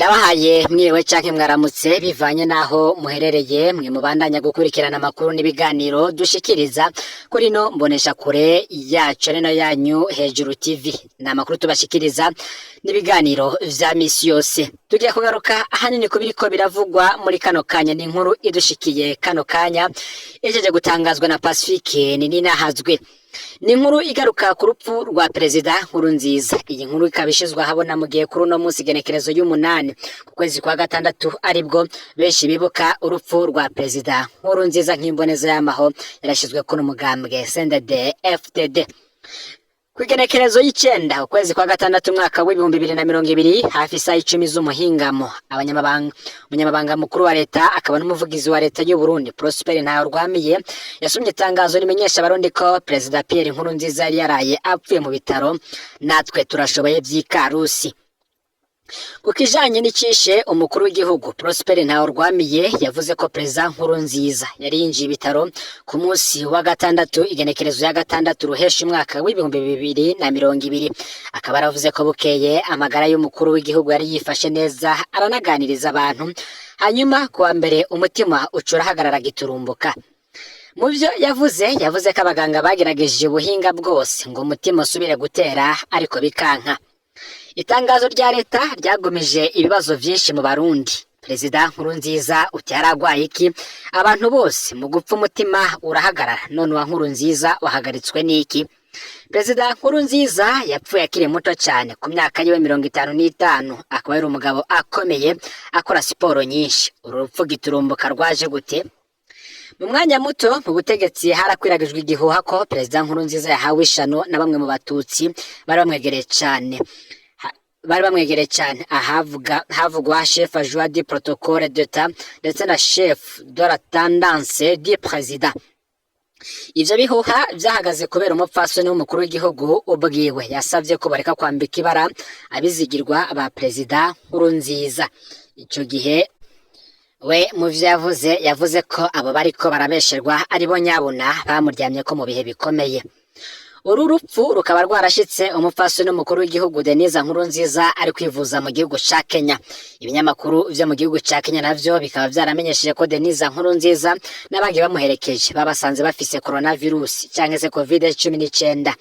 Ndabahaye mwiriwe canke mwaramutse bivanye naho muherereye, mwe mubandanya gukurikirana amakuru n'ibiganiro dushikiriza kuri no mbonesha kure yacu ari no yanyu Hejuru TV. Ni amakuru tubashikiriza n'ibiganiro vya misi yose. Tugiye kugaruka ahanini ku biriko biravugwa muri kano kanya. Ni inkuru idushikiye kano kanya, ijeje gutangazwa na Pacifique Nininahazwe. Ni inkuru igaruka ku rupfu rwa Perezida Nkurunziza. Iyi nkuru ikaba ishizwe ahabona mu gihe kuri uno munsi, igenekerezo y'umunani ku kwezi kwa gatandatu, aribwo benshi bibuka urupfu rwa Perezida Nkurunziza nk'imboneza y'amaho yarashyizweko n'umugambwe CNDD FDD. Ku igenekerezo y'icenda ukwezi kwa gatandatu umwaka w'2020, hafi isaha 10 z'umuhingamo, abanyamabanga, umunyamabanga mukuru wa leta akaba n'umuvugizi wa leta y'u Burundi, Prosper Ntahorwamiye, yasomye itangazo rimenyesha Abarundi ko Perezida Pierre Nkurunziza yari yaraye apfuye mu bitaro Natwe Turashoboye vy'Ikarusi. Ku kijanye n'icishe umukuru w'igihugu, Prosper Ntahorwamiye yavuze ko Perezida Nkurunziza yari yinjiye ibitaro ku munsi wa gatandatu, igenekerezo ya gatandatu ruhesha umwaka w'2020. Akaba yaravuze ko bukeye amagara y'umukuru w'igihugu yari yifashe neza, aranaganiriza abantu, hanyuma kuwa mbere umutima uca urahagarara giturumbuka. Mu byo yavuze, yavuze ko abaganga bagerageje ubuhinga bwose ngo umutima usubire gutera, ariko bikanka. Itangazo rya leta ryagumije ibibazo vyinshi mu Barundi. Perezida Nkurunziza uti yaragwaye iki? Abantu bose mu gupfa umutima urahagarara, none uwa Nkurunziza wahagaritswe n'iki? Perezida Nkurunziza yapfuye akiri muto cyane, ku myaka yiwe 55, akaba yari umugabo akomeye, akora siporo nyinshi. Uru rupfu giturumbuka rwaje gute? Mu mwanya muto mu butegetsi harakwiragijwe igihuha ko Perezida Nkurunziza yahawe ishano na bamwe mu Batutsi bari bamwegereye cyane, ahavuga havugwa chef adjoint du protocole d'État ndetse na chef de l'intendance du président. Ivyo bihuha vyahagaze kubera umupfasoni w'umukuru w'igihugu ubwiwe yasavye ko bareka kwambika ibara abizigirwa ba Perezida Nkurunziza. Ico gihe we mu vyo yavuze, yavuze ko abo bariko barabesherwa aribo nyabuna bamuryamye ko mu bihe bikomeye. Uru rupfu rukaba rwarashitse umupfasoni w'umukuru w'igihugu Denise Nkurunziza ari kwivuza mu gihugu ca Kenya. Ibinyamakuru vyo mu gihugu ca Kenya navyo bikaba vyaramenyesheje ko Denise Nkurunziza n'abagiye bamuherekeje babasanze bafise coronavirus canke se COVID-19.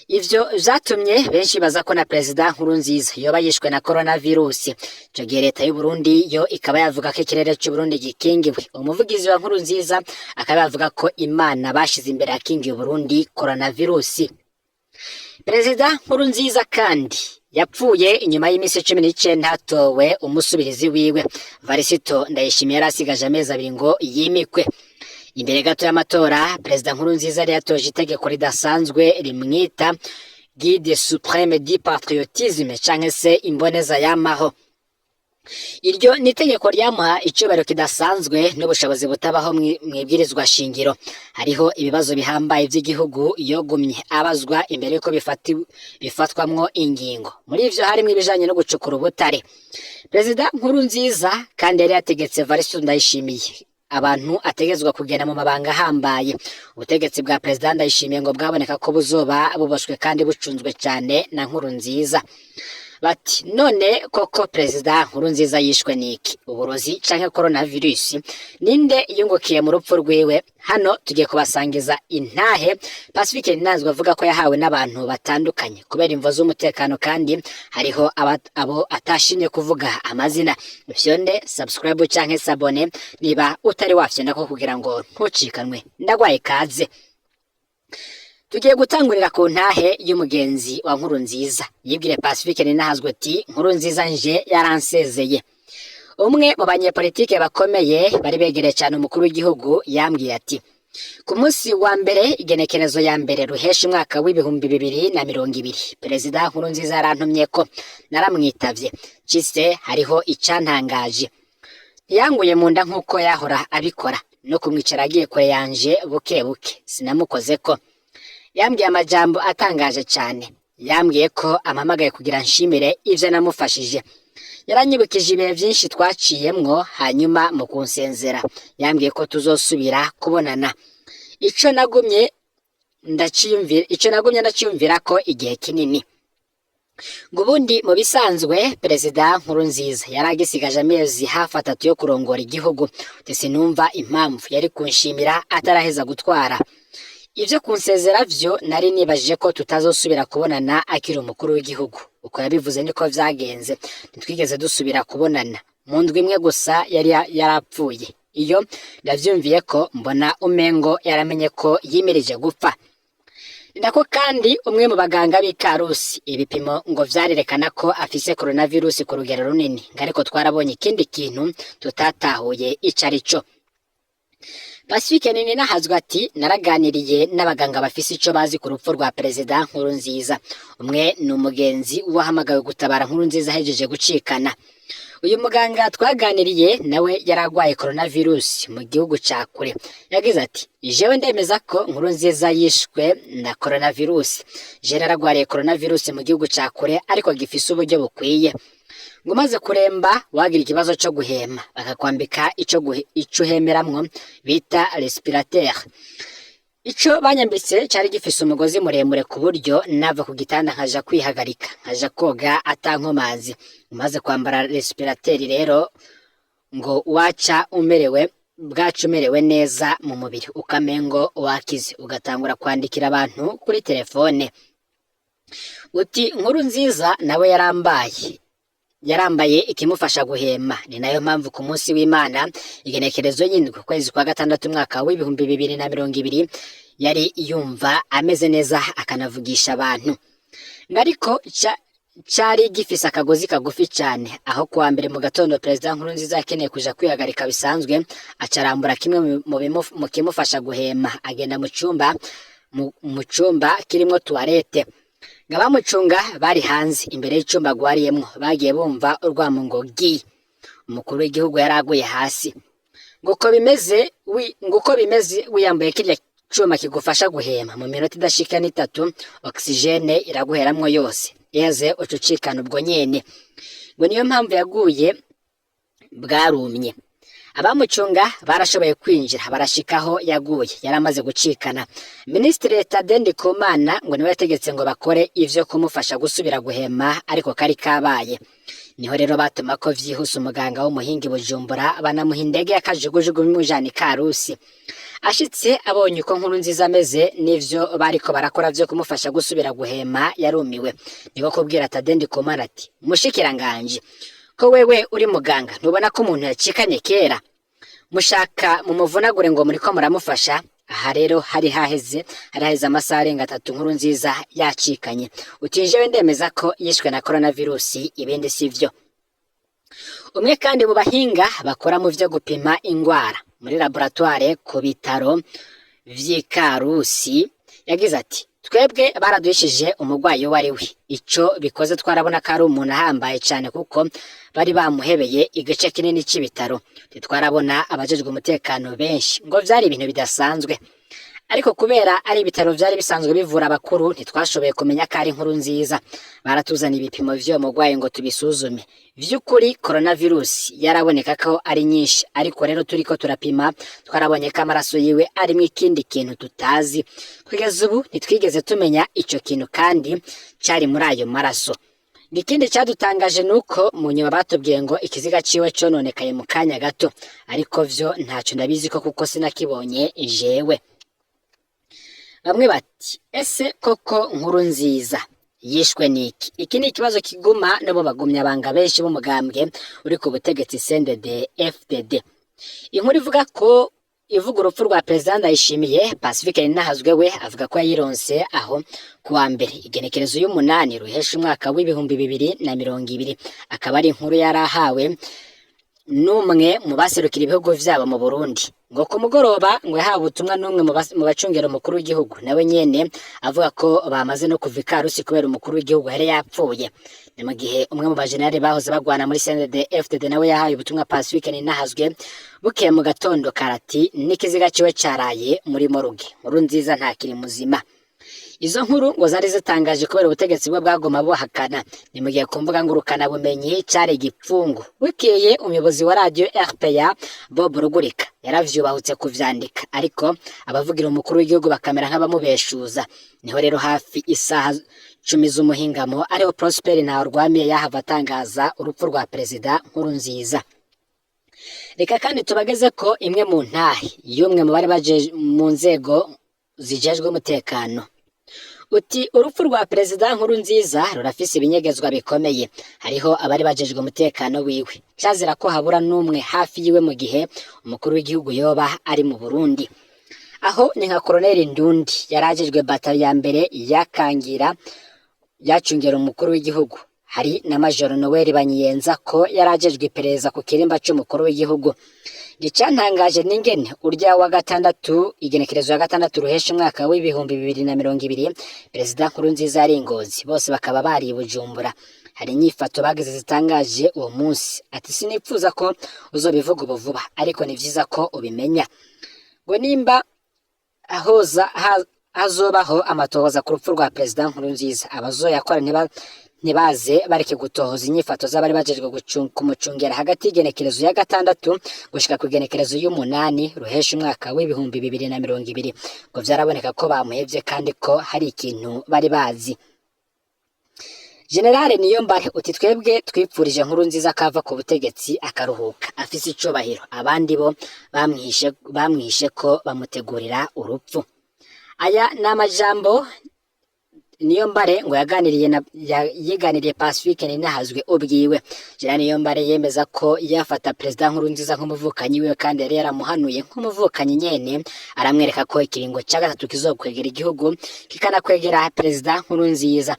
Ivyo vyatumye benshi baza ko na Perezida Nkurunziza yoba yishwe na coronavirus. Ico gihe leta y'u Burundi yo ikaba yavuga ko ikirere c'u Burundi gikingiwe. Umuvugizi wa Nkurunziza akaba yavuga ko Imana bashize imbere yakingiye Burundi coronavirus. Perezida Nkurunziza kandi yapfuye inyuma y'imisi 19 hatowe umusubirizi wiwe. Varisito Ndayishimiye yari asigaje amezi 2 ngo yimikwe. Imbere gato y'amatora, Perezida Nkurunziza yari yatoje itegeko ridasanzwe rimwita guide suprême du patriotisme canke se imboneza yamaho. Iryo ni itegeko ryamuha icubahiro kidasanzwe n'ubushobozi butabaho mw'ibwirizwa shingiro. Hariho ibibazo bihambaye vy'igihugu yogumye abazwa imbere yuko bifatwamwo ingingo. Muri ivyo harimwo ibijanye no gucukura ubutare. Perezida Nkurunziza kandi yari yategetse Varisito Ndayishimiye abantu ategezwa kugenda mu mabanga ahambaye. Ubutegetsi bwa Perezida Ndayishimiye ngo bwaboneka ko buzoba buboshwe kandi bucunzwe cyane na Nkurunziza. Bati none koko Perezida Nkurunziza yishwe niki? Uburozi canke coronavirus? Ninde yungukiye mu rupfu rwiwe? Hano tugiye kubasangiza intahe Pacifique Ninazwe avuga ko yahawe n'abantu batandukanye. Kubera imvo z'umutekano kandi hariho abo atashimye kuvuga amazina. Ufyonde subscribe canke s'abonner niba utari wafyonda ko kugira ngo ntucikanwe. Ndagwaye kaze. Tugiye gutangurira ku ntahe y'umugenzi wa Nkurunziza yibwire Pacifique Ninahazwe ati: "Nkurunziza nje yaransezeye. Umwe mu banyepolitike bakomeye bari begereye cyane umukuru w'igihugu yambwiye ati ku munsi wa mbere, igenekerezo ya mbere ruhesha umwaka w'2020, Perezida Nkurunziza yarantumye ko naramwitavye. Cise hariho icyantangaje: ntiyanguye mu nda nk'uko yahora abikora, no kumwicara agiye kure yanje buke buke sinamukoze ko. Yambwiye amajambo atangaje cyane. Yambwiye ko ampamagaye kugira nshimire ivyo namufashije. Yaranyibukije ibihe byinshi twaciyemwo. Hanyuma mu kunsenzera yambwiye ko tuzosubira kubonana. Ico nagumye ndaciyumvira ko igihe kinini." Ngo ubundi mu bisanzwe Perezida Nkurunziza yari agisigaje amezi hafi 3 yo kurongora igihugu. Uti sinumva impamvu yari kunshimira ataraheza gutwara. Ivyo kunsezera vyo nari nibajije ko tutazosubira kubonana akiri umukuru w'igihugu. Uko yabivuze niko vyagenze, ntitwigeze dusubira kubonana. Mu ndwi imwe gusa yari yarapfuye. Iyo ndavyumviye ko mbona umengo yaramenye ko yimirije gupfa. Ni nako kandi umwe mu baganga b'Ikarusi, ibipimo ngo vyarerekana ko afise coronavirus ku rugero runini, ngo ariko twarabonye ikindi kintu tutatahuye ico arico. Pacifique Nininahazwa ati naraganiriye n'abaganga bafise ico bazi ku rupfu rwa Perezida Nkurunziza. Umwe ni umugenzi wahamagawe gutabara Nkurunziza ahejeje gucikana. Uyu muganga twaganiriye nawe yaragwaye coronavirus mu gihugu ca kure. Yagize ati jewe ndemeza ko Nkurunziza yishwe na coronavirus. Je naragwariye coronavirus mu gihugu ca kure, ariko gifise uburyo bukwiye. Ngo umaze kuremba wagira ikibazo co guhema, bakakwambika ico uhemeramwo bita respirateur. Ico banyambitse cari gifise umugozi muremure ku buryo nava ku gitanda nkaja kwihagarika, nkaja koga atankomazi. Umaze kwambara respirateur rero ngo waca umerewe bwacu umerewe neza mu mubiri, ukamengo wakize, ugatangura kwandikira abantu kuri telefone. Uti Nkurunziza nawe yarambaye ikimufasha guhema. Ni nayo mpamvu ku munsi w'Imana igenekerezo y'indwi ukwezi kwa gatandatu umwaka w'2020 yari yumva ameze neza akanavugisha abantu. Ariko cari gifise akagozi kagufi cane. Aho kuwa mbere mu gatondo Perezida Nkurunziza yakeneye kuja kwihagarika bisanzwe, acarambura kimwe mu kimufasha guhema, agenda mu cumba kirimwo toilette. Ngo abamucunga bari hanze imbere y'icumba agwariyemwo bagiye bumva urwamo ngo gi, umukuru w'igihugu yari aguye hasi. Nguko bimeze wiyambaye kirya cuma kigufasha guhema, mu minota idashika n'itatu oxygène iraguheramwo yose, iheze uca ucikana ubwo nyene. Ngo niyo mpamvu yaguye bwarumye. Abamucunga barashoboye kwinjira barashikaho yaguye yaramaze gucikana. Minisitiri Tade Ndikumana ngo niwe yategetse ngo bakore ivyo kumufasha gusubira guhema, ariko kari kabaye. Niho rero batuma ko vyihuse umuganga w'umuhinga i Bujumbura, banamuha indege y'akajugujugu imujana i Karusi. Ashitse abonye uko Nkurunziza ameze n'ivyo bariko barakora vyo kumufasha gusubira guhema, yarumiwe. Niko kubwira Tade Ndikumana ati mushikiranganji, ko wewe uri muganga, ntubona ko umuntu yacikanye kera? Mushaka mumuvunagure ngo muriko muramufasha? Aha rero hari haheze amasaha arenga 3 Nkurunziza yacikanye. Uti jewe ndemeza ko yishwe na coronavirus, ibindi sivyo. Umwe kandi mu bahinga bakora mu vyo gupima ingwara muri laboratoire ku bitaro vy'Ikarusi yagize ati twebwe baraduhishije umurwayi uwo ari we. Ico bikoze twarabona ko ari umuntu ahambaye cane, kuko bari bamuhebeye igice kinini c'ibitaro. Ntitwarabona abajejwe umutekano benshi, ngo vyari ibintu bidasanzwe. Ariko kubera ari ibitaro vyari bisanzwe bivura abakuru, ntitwashoboye kumenya ko ari Nkurunziza. Baratuzana ibipimo vy'uwo murwayi ngo tubisuzume. Vy'ukuri coronavirus yaraboneka ko ari nyinshi, ariko rero turiko turapima twarabonye ko amaraso yiwe arimwo ikindi kintu tutazi. Kugeza ubu ntitwigeze tumenya ico kintu kandi cari muri ayo maraso. Ikindi cyadutangaje nuko mu nyuma batubwiye ngo ikiziga ciwe cononekaye mu kanya gato, ariko vyo ntaco ndabizi ko kuko sinakibonye jewe. Bamwe bati ese koko Nkurunziza yishwe niki? Iki ni ikibazo kiguma no mu bagumyabanga benshi b'umugambwe uri ku butegetsi CNDD FDD. Inkuru ivuga ko ivuga urupfu rwa Perezida Ndayishimiye, Pacifique Nininahazwe we avuga ko yayironse aho kuwa mbere igenekerezo y'umunani ruhesha umwaka w'2020, akaba ari inkuru yarahawe n'umwe mu baserukira ibihugu vyabo mu Burundi. Ngo ku mugoroba ngo yahawe ubutumwa n'umwe mu bacungera umukuru w'igihugu, nawe nyene avuga ko bamaze no kuva ikarusi kubera umukuru w'igihugu yari yapfuye. Ni mu gihe umwe mu bajenerali bahoze bagwana muri CNDD FDD nawe yahaye ubutumwa Pacifique Nininahazwe bukeye mu gatondo karati n'ikiziga ciwe caraye muri morgue, Nkurunziza ntakiri muzima. Izo nkuru ngo zari zitangaje kubera ubutegetsi bwe bwaguma buhakana. Ni mu gihe ku mbuga ngurukanabumenyi cari igipfungu. Bukeye umuyobozi wa radiyo RPA Bob Rugurika yaravyubahutse kuvyandika, ariko abavugira umukuru w'igihugu bakamera nk'abamubeshuza. Niho rero hafi isaha 10 z'umuhingamo ariho Prosper Ntahorwamiye yahava atangaza urupfu rwa Perezida Nkurunziza. Reka kandi tubageze ko imwe mu ntahe y'umwe mu bari baje mu nzego zijejwe umutekano. Uti urupfu rwa Perezida Nkurunziza rurafise ibinyegezwa bikomeye. Hariho abari bajejwe umutekano wiwe. Cazira ko habura n'umwe hafi yiwe mu gihe umukuru w'igihugu yoba ari mu Burundi. Aho ni nka Koloneli Ndundi yarajejwe batayo ya mbere yakangira yacungera umukuru w'igihugu. Hari na Majoro Noel Banyiyenza ko yarajejwe iperereza ku kirimba c'umukuru w'igihugu. Icantangaje n'ingene urya wa gatandatu, igenekerezo ya gatandatu ruhesha umwaka w'2020, Perezida Nkurunziza yari i Ngozi, bose bakaba bari i Bujumbura. Hari inyifato bagize zitangaje uwo munsi. Ati sinipfuza ko uzobivuga ubu vuba, ariko ni vyiza ko ubimenya. Ngo nimba ahoza hazobaho amatohoza ku rupfu rwa Perezida Nkurunziza, abazoyakora ntibaze bareke gutohoza inyifato z'abari bajejwe kumucungera hagati y'igenekerezo ya gatandatu gushika ku igenekerezo y'umunani ruhesha umwaka w'2020. Ngo vyaraboneka ko bamuhevye kandi ko hari ikintu bari bazi. Generale Niyombare uti twebwe twipfurije Nkurunziza kava ku butegetsi akaruhuka afise icubahiro, abandi bo bamwishe ko bamutegurira urupfu. Aya ni amajambo Niyombare ngo yaganiriye na yiganiriye Pacifique Ninahazwe ubwiwe. General Niyombare yemeza ko yafata Perezida Nkurunziza nk'umuvukanyi wiwe, kandi yari yaramuhanuye nk'umuvukanyi nyene, aramwereka ko ikiringo ca gatatu kizokwegera igihugu kikanakwegera Perezida Nkurunziza.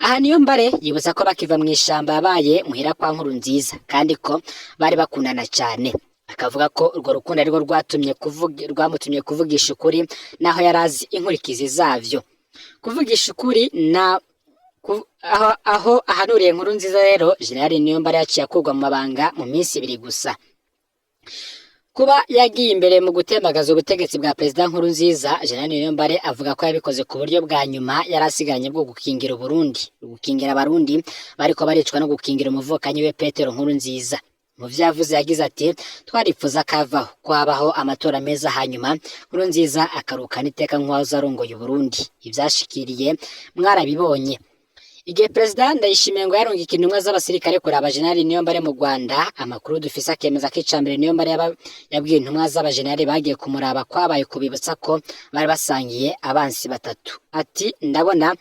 Aha Niyombare yibutsa ko bakiva mw'ishamba yabaye muhira kwa Nkurunziza, kandi ko bari bakundana cyane. Akavuga ko urwo rukundo arirwo rwamutumye kuvugisha ukuri naho yarazi inkurikizi zavyo. Kuvugisha ukuri na aho ahanuriye Nkurunziza rero, General Niyombare yaciye akurwa mu mabanga mu minsi ibiri gusa. Kuba yagiye imbere mu gutembagaza ubutegetsi bwa Perezida Nkurunziza, General Niyombare avuga ko yabikoze ku buryo bwa nyuma yari asigaranye bwo gukingira Uburundi, gukingira Abarundi bariko baricwa no gukingira umuvukanyi we Petero Nkurunziza. Mu vyo yavuze yagize ati twarifuza kavaho ko habaho amatora meza, hanyuma Nkurunziza akarukana iteka nk'uwahoze arongoye Uburundi. Ivyashikiriye mwarabibonye. Igihe Perezida Ndayishimiye ngo yarungika intumwa z'abasirikare kuraba General Niyombare mu Rwanda, amakuru dufise akemeza ko icambere Niyombare yabwiye intumwa z'abajenerali bagiye kumuraba kwabaye kubibutsa ko bari basangiye abansi batatu. Ati ndabona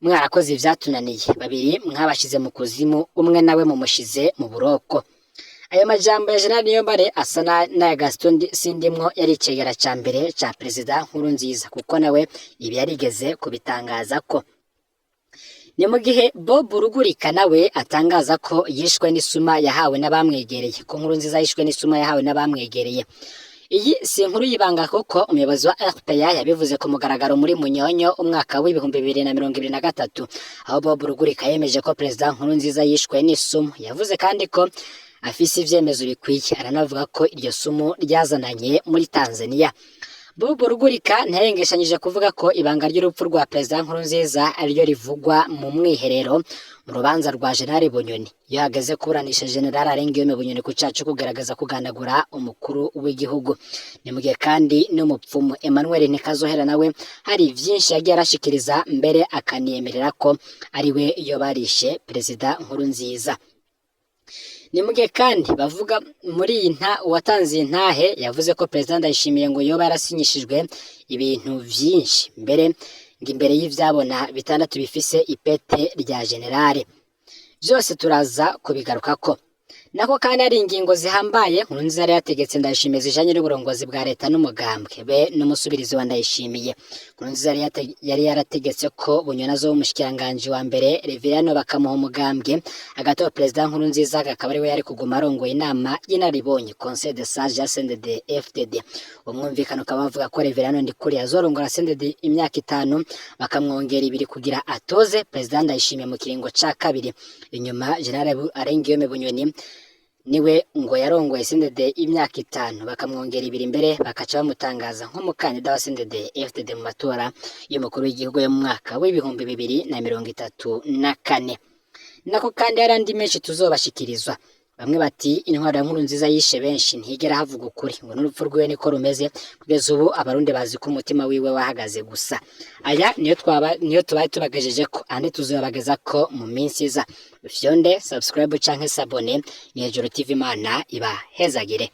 mwarakoze ivyatunaniye, babiri mwabashize mu kuzimu, umwe nawe mumushize mu buroko. Ayo majambo ya General Niyombare asa n'aya Gaston Sindimwo yari icegera ca mbere ca Perezida Nkurunziza, kuko nawe ibi yarigeze kubitangaza ko. Ni mu gihe Bob Rugurika nawe atangaza ko yishwe n'isuma yahawe n'abamwegereye, ko Nkurunziza yishwe n'isuma yahawe n'abamwegereye. Iyi si inkuru y'ibanga kuko umuyobozi wa RPA yabivuze ku mugaragaro muri Munyonyo umwaka w'2023, aho Bob Rugurika yemeje ko Perezida Nkurunziza yishwe n'isumu. Yavuze kandi ko afise ivyemezo bikwiye, aranavuga ko iryo sumu ryazananye muri Tanzania. Bob Rugurika ntiyarengeshanyije kuvuga ko ibanga ry'urupfu rwa Perezida Nkurunziza ariryo rivugwa mu mwiherero mu rubanza rwa General Bunyoni, iyo hageze kuburanisha General Arengiyome Bunyoni ku caha co kugaragaza kugandagura umukuru w'igihugu. Ni mu gihe kandi n'umupfumu Emmanuel Ntikazohera nawe hari vyinshi yagiye arashikiriza, mbere akaniyemerera ko ariwe yobarishe Perezida Nkurunziza. Ni mu gihe kandi bavuga muri iyi nta uwatanze iyi ntahe yavuze ko Perezida Ndayishimiye ngo yoba yarasinyishijwe ibintu vyinshi, mbere ngo imbere y'ivyabona bitandatu bifise ipete rya generale. Vyose turaza kubigarukako. Nako kandi hari ingingo zihambaye Nkurunziza yari yategetse Ndayishimiye zijanye n'uburongozi bwa leta n'umugambwe be n'umusubirizi wa Ndayishimiye. Nkurunziza yari yarategetse ko Bunyoni azoba umushikiranganji wa mbere, Reveriyano bakamuha umugambwe, hagati aho Perezida Nkurunziza akaba ariwe yari kuguma arongoye inama y'inararibonye Conseil de Sages ya CNDD FDD. Uwo mwumvikano ukaba bavuga ko Reveriyano Ndikuriye azorongora CNDD imyaka 5, bakamwongera 2 kugira atoze Perezida Ndayishimiye mu kiringo ca kabiri. Inyuma General Arengiyome Bunyoni Niwe ngo yarongoye CNDD imyaka 5, bakamwongera 2 imbere, bakaca bamutangaza nk'umukandida wa CNDD FDD mu matora y'umukuru w'igihugu yo mu mwaka w'2034. Nako kandi hari andi menshi tuzobashikirizwa. Bamwe bati intwaro ya Nkurunziza yishe benshi, ntigera havuga ukuri, ngo n'urupfu rwiwe niko rumeze. Kugeza ubu Abarundi bazi ko umutima wiwe wahagaze gusa. Aya niyo twaba niyo tubaye tubagejeje ko, andi tuzobageza ko mu minsi iza. Fyonde subscribe canke s'abonner. Ni Hejuru TV, Imana ibahezagire.